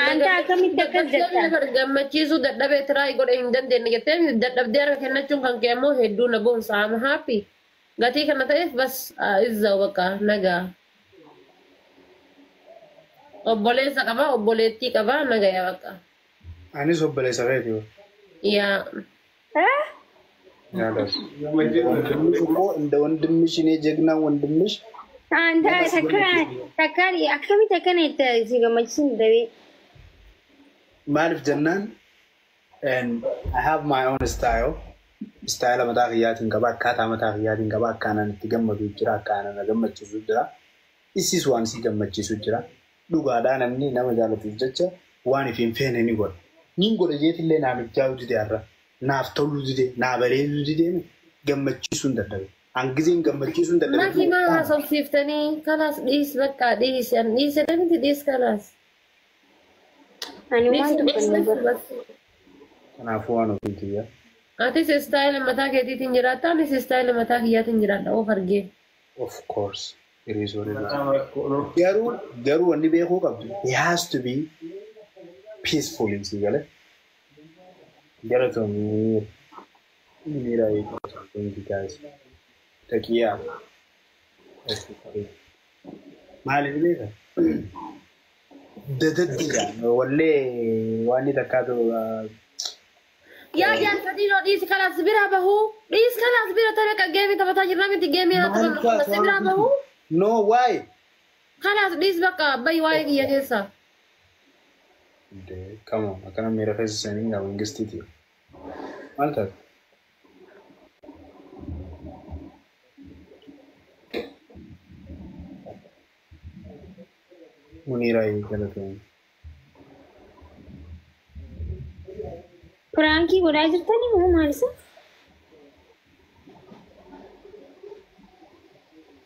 Anta akkamitti akkas jetta? Gammachiisuu dadhabee try godhe hin dandeenye jettee dadhabdee harka kennachuun kan kee ammoo hedduu na boonsa. I'm happy. Gatii kana ta'eef bas izzaw bakka nagaa. Obboleessa qaba, obboleettii qaba, nagaya bakka. Anis obboleessa keeti. Yaa. ያለስ ወንድምሽ እኮ እንደ ወንድምሽ እኔ ጀግና ወንድምሽ አንተ takka akkamitti akkana itti si gammachiisuun dadhabee? Maaliif jennaan, and I have my own style. Style mataa kiyyaatiin qaba, akkaataa mataa kiyyaatiin qaba, akkaanaan itti gammadu jira, akkaanaan na gammachiisu jira. Isis waan si gammachiisu jira. Dhugaadhaa namni nama jaalatuuf jecha waan if hin feene ni godha. Nin godha jeetillee naaf ijjaa'u dide har'a. Naaf toluu dide, naa bareeduu dide, gammachiisuu hin dadhabe. Hangizeen gammachiisuu hin dadhabe. Makiinaa haasofsiiftanii kalaas dhiis bakka dhiis an dhiise miti dhiis kalaas. Ani waan tokko hin godhu. Kanaafuu waan ofiiti yaa. Atis style mataa keetiitiin jiraatta, anis style mataa kiyyaatiin jiraadha of argee. Of course. It is what it is. Garuu wanni beekuu qabdu, he has to be peaceful si galee. Galatoomii miira eeguu, thank you guys. Taqiyaa. Maaliif beeka? Dadaddiidha. Wallee waan inni takkaatu Yaa jaarfatiin dhiisi kalaas bira bahuu dhiis kalaas bira ta'e bakka game taphataa jirra miti game haa taphannu si bira bahuu. No, why? Kalaas dhiis bakka abbayi waa'ee kiyya keessa. Come on, akkana miira keessa seenii gaa mangistiiti. Maal taate? Muniiraa galatoomii. Prank godhaa jirtanii moo maal isa?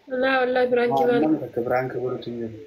Wallaahi wallaahi prank maal? Namni takka prank godhutu hin jiru.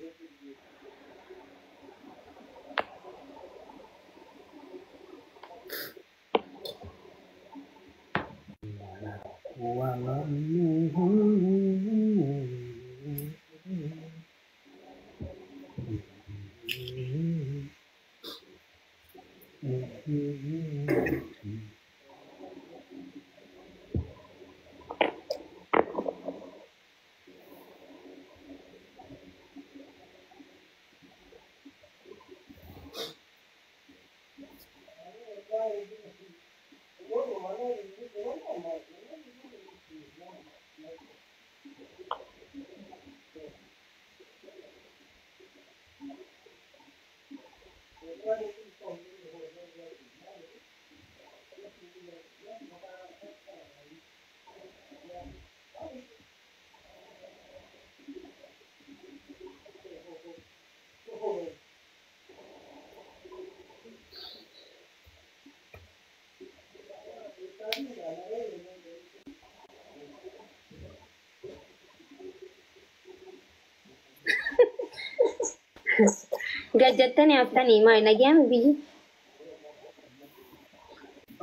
Gajjattanii haftanii maali nagaan biyyi?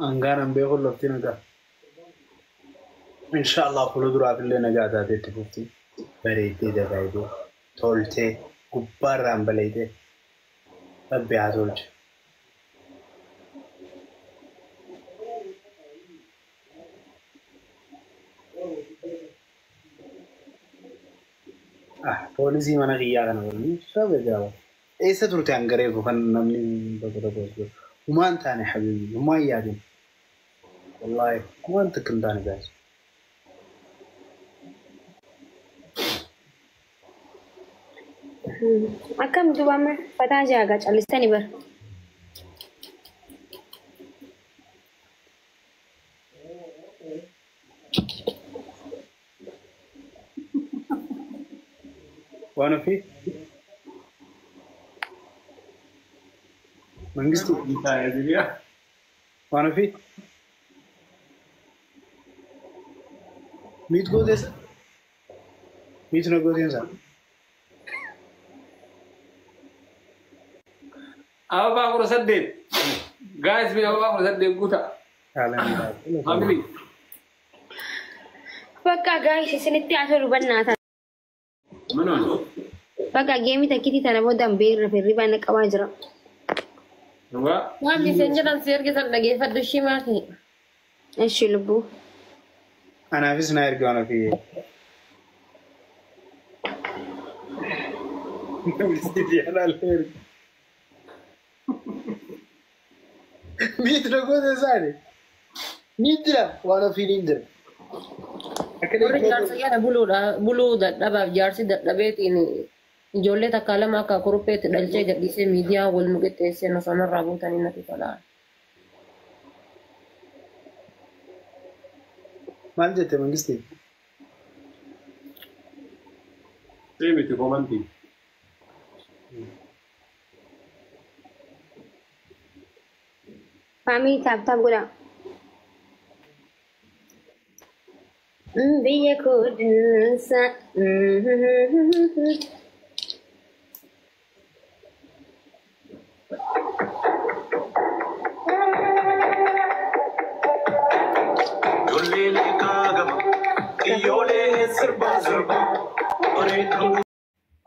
Hangaanan beeku lafti nagaa. Inshaallah fuulduraaf illee nagaa taatee itti fufti. Bareeddee dagaagdee toltee gubbaarraan baleetee Rabbi haa tolchu. Ah, poolisii mana kiyyaa kana waliin saba jaaba. Eessa turte hangareefu kan namni tokko tokko as jiru? Humaan taane habiibi, humaan yaadin. Wallaahi, humaan takka hin taane guys. Akkam duuba amma fataa jaagaa callistanii bara. Waan ofii? Mangistu waan ofii? Miit gooteessa? Miit na gooteessa? Ababaa 18. Guys, mee ababaa 18 guuta. Family. Bakka guys isinitti haa tolu bannaa. Manoon. Bakka game takkitii tana booda beerra hirribaa na qabaa jira. Dhugaa. Waan miseen jedhan si ergisan dhageeffadhu ishii maaki. Ishi lubbuu. Anaafis na ergi waan ofii. Miit na goota isaani. Ni jira waan ofiin hin jira. Warri jaarsa jala buluu dadhabaaf jaarsi dadhabeetiin ijoollee takka lama akka kurupheetti dhalchee gadhiisee miidiyaa wal nu qixxeessee nu sanarraa buutanii natti tola. Maal jette mangistii? Sii miti komantii. Family tap tap godhaa. Biyya koo dansa.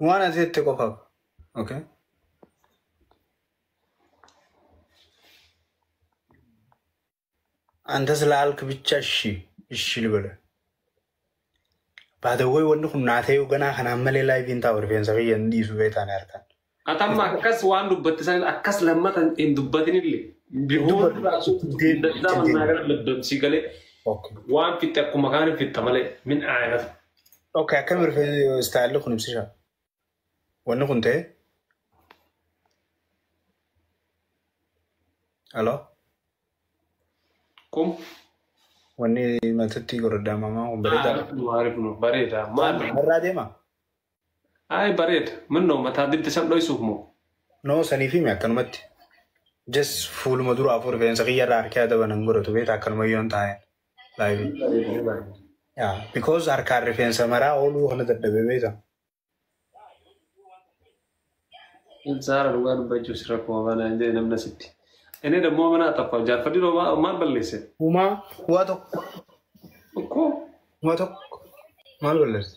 Waan asitti qofaaf. Okay. አንተ ስላልክ ብቻ እሺ እሺ ልበልህ። Baadawwee wanni kun naa ta'uu ganaa kanaan malee laayiviin taa'u rifeensa kiyya hin dhiisu beektaan harkaan. Atamma akkas waan dubbatte san akkas lammata hin dubbatinillee. Bihoon daddaa mannaa gara laddamsii galee waan fixxe akkuma kaan hin fixxa malee min aayinatu. Okay, akkam rifeensi istaayilli kun ibsisha. Wanni kun ta'e. Aloo. Kum. Wanni matatti godhadhaamamaa kun bareedaa. Maariif nu bareeda. Maal? Irraa deema. Ay bareeda. Minnoo mataa dibde san dhoysuuf moo? Noo saniif himi akkanumatti. Just fuuluma dura afur rifeensa kiyya irraa harkee adaban hin godhatu beektaa akkanuma yoon taa'e. Laayivii. Yaa because harkaan rifeensa maraa ooluu kana dadhabee beektaa. Saara dhugaa dubbachuuf si rakkoo baana hin jedhe namni asitti. Inni dammoo mana taphaa jaarfadhi maal balleesse? Uumaa waa tokko. Okkoo. Waa tokko maal balleesse?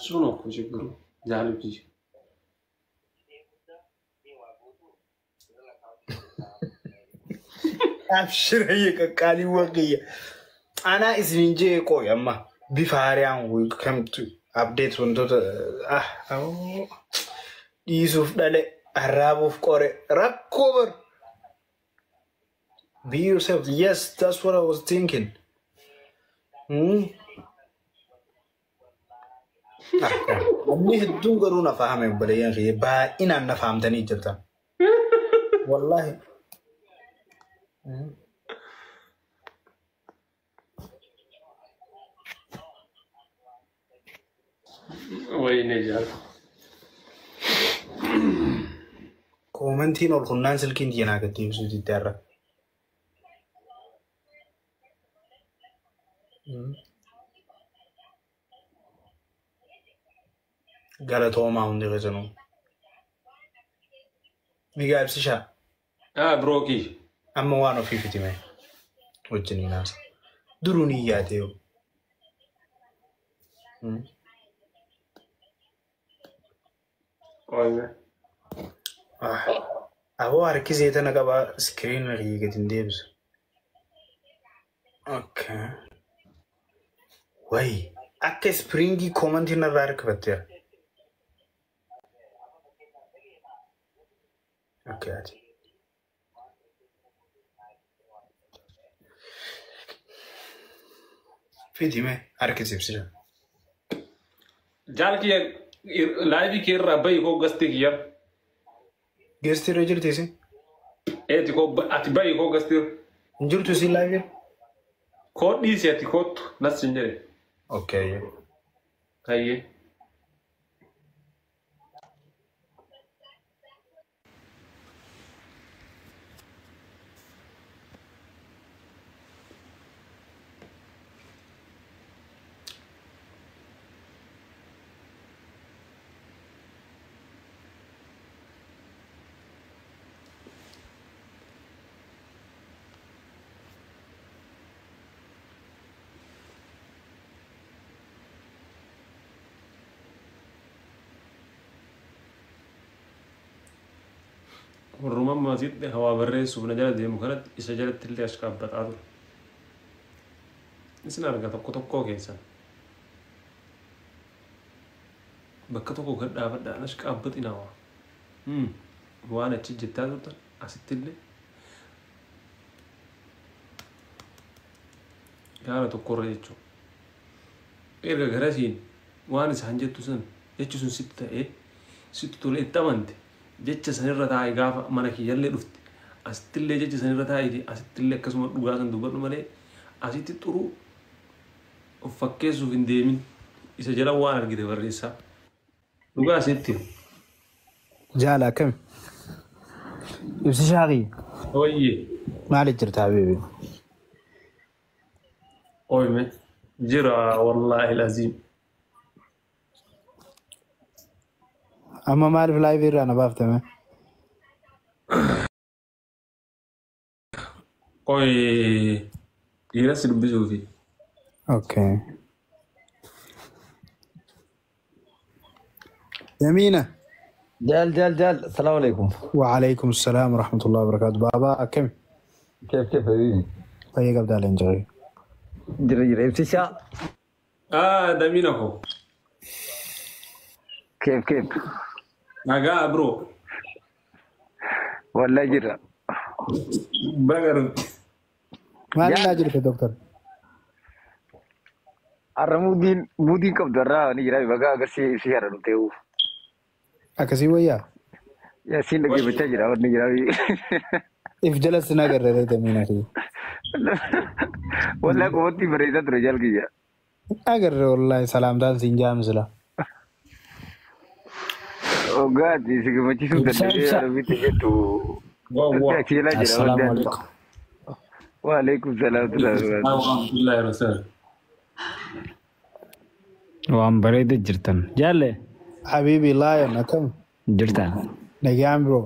Sun okkoo jiru jaalubbi. Abshirayye qaqqaaliiwwan kiyya. Anaa isiniin jee qooyi amma bifa haaraan kamtu update wantoota dhiisuuf dhale arraabuuf qore rakkoo bar. Be yourself. Yes, that's what I was thinking. Namni hedduun garuu na fahame obboleeyyan kiyya baay'inaan na fahamtanii jirtan. Wallahi. Wayne jaal. Koomentiin ol kunnaan silkiin diinaa gadi ibsuu diddaarra. Galatoomaa hundi keessanuu. Migaa ibsishaa. Ah brookii. Amma waan ofii fitime wajjin naasa. Duruu ni yaade yoo. Qoyme. Aboo harki zeetana qabaa iskiriin kiyya gadi hin deebisu. Okay. Wayi akka ispiriingii koomantiin irraa harkifatteera. Okay, ati. Fitime harki ibsisha. Jaal kiyya laayivii kee irraa bahi koo gastee kiyya. Geestii irra jirti isin? Eeti koo ati bahi koo gastee. Hin jirtu isin laayivii? Koo dhiisi ati kootu nas hin jedhe. Okay. Hayyee. Warruma ammaasitti hawaa barreessuuf na jala deemu kanatti isa jalatti illee as qaabbataa ture. Isin arga tokko tokkoo keessan. Bakka tokko gad dhaabadhaan as qaabbatinaa waa. Waan achi jettaa turtan asitti illee gaara tokkorra jechuudha. Erga garasiin waan isaan jettu sun jechi sun sitti ta'ee sitti tolee itti amante jecha sanirra taa'e gaafa mana kiyyallee dhufte asittillee jecha sanirra taa'e asittillee akkasuma dhugaa san dubbadhu malee asitti xuruu of fakkeessuuf hin deemin isa jala waan argite barreessaa. Dhugaa asitti. Jaala akkami? Ibsi shaaqii. Ooyyee. Maaliif jirta habiibi? Ooyme jira wallaahi laziim. Amma maaliif laayivii irraa na baaftame? Qoy dhiira si dubbisuufi. Okay. Yamiina. Jaal jaal jaal السلام عليكم. وعليكم السلام ورحمة الله وبركاته. بابا كم؟ كيف كيف حبيبي؟ طيب قبل الانجري. جري جري ابتساء. Damiina koo. كيف كيف؟ Nagaa bro. والله جرى. Baga Maal irraa jirte doktor? Har'a muudiin muudiin qabdu har'a ni jira baga agarsiisee si har'a dhufte. Akkasii wayyaa? Yaasiin dhaggeeffachaa jira wanni jira. If jalas sin agarre damiina kiyya. Wallahi qofatti bareedaa ture jaal kiyya. Agarre wallahi salaamtaan siin jaamsila. Ogaati si gammachiisuu danda'ee arabitti jettu. Waa. Achi jalaa jira Assalaamu wanti. alaikum. Waalaikum salaam wa Warahmatullahi wabarakatuh. Waan bareeda jirtan. Jaalle Habiibi Lion akkam? jirta. Nagaan bro.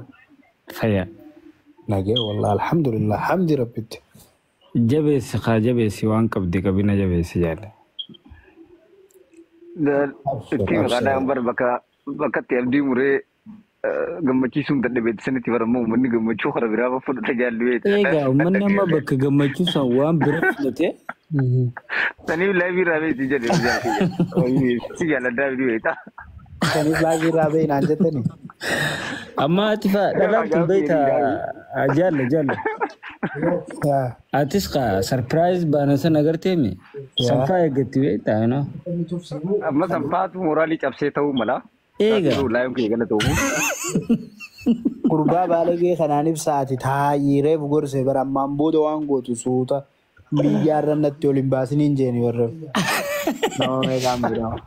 Fayya. Nagee wallahi alhamdulillah hamdi rabbitti. Jabeessi haa jabeessi waan qabdi qabina jabeessi jaalle. Itti maqaadhaan bara bakka bakkatti abdii muree gammachiisuun dadhabeetti sanitti barammoo uummanni gammachuu karaa biraa fudhata jaalli beekta. Egaa uummanni amma bakka gammachuu san waan bira fudhate Saniif laayivii irraa beekti jedhe si jaaladhaa abdii beekta. Saniif laayivii irraa bahi naan jettani. Amma ati fa'a dhalaan tun beekta jaalle jaalle. Yaa. Atis kaa sarpiraayiz baana san agarteemi. Sanfaa eeggatti beekta you Amma sanfaatu mooraalii cabsee ta'uu mala. Eegaa. Laayiin kiyya gala ta'uu. Gurbaa baalagee kanaan ibsaati taa'ii reefu gorse bara ammaan booda waan gootu suuta biyyaarra natti ol hin baasiniin jeeni warra. Nama meeqaan beekama.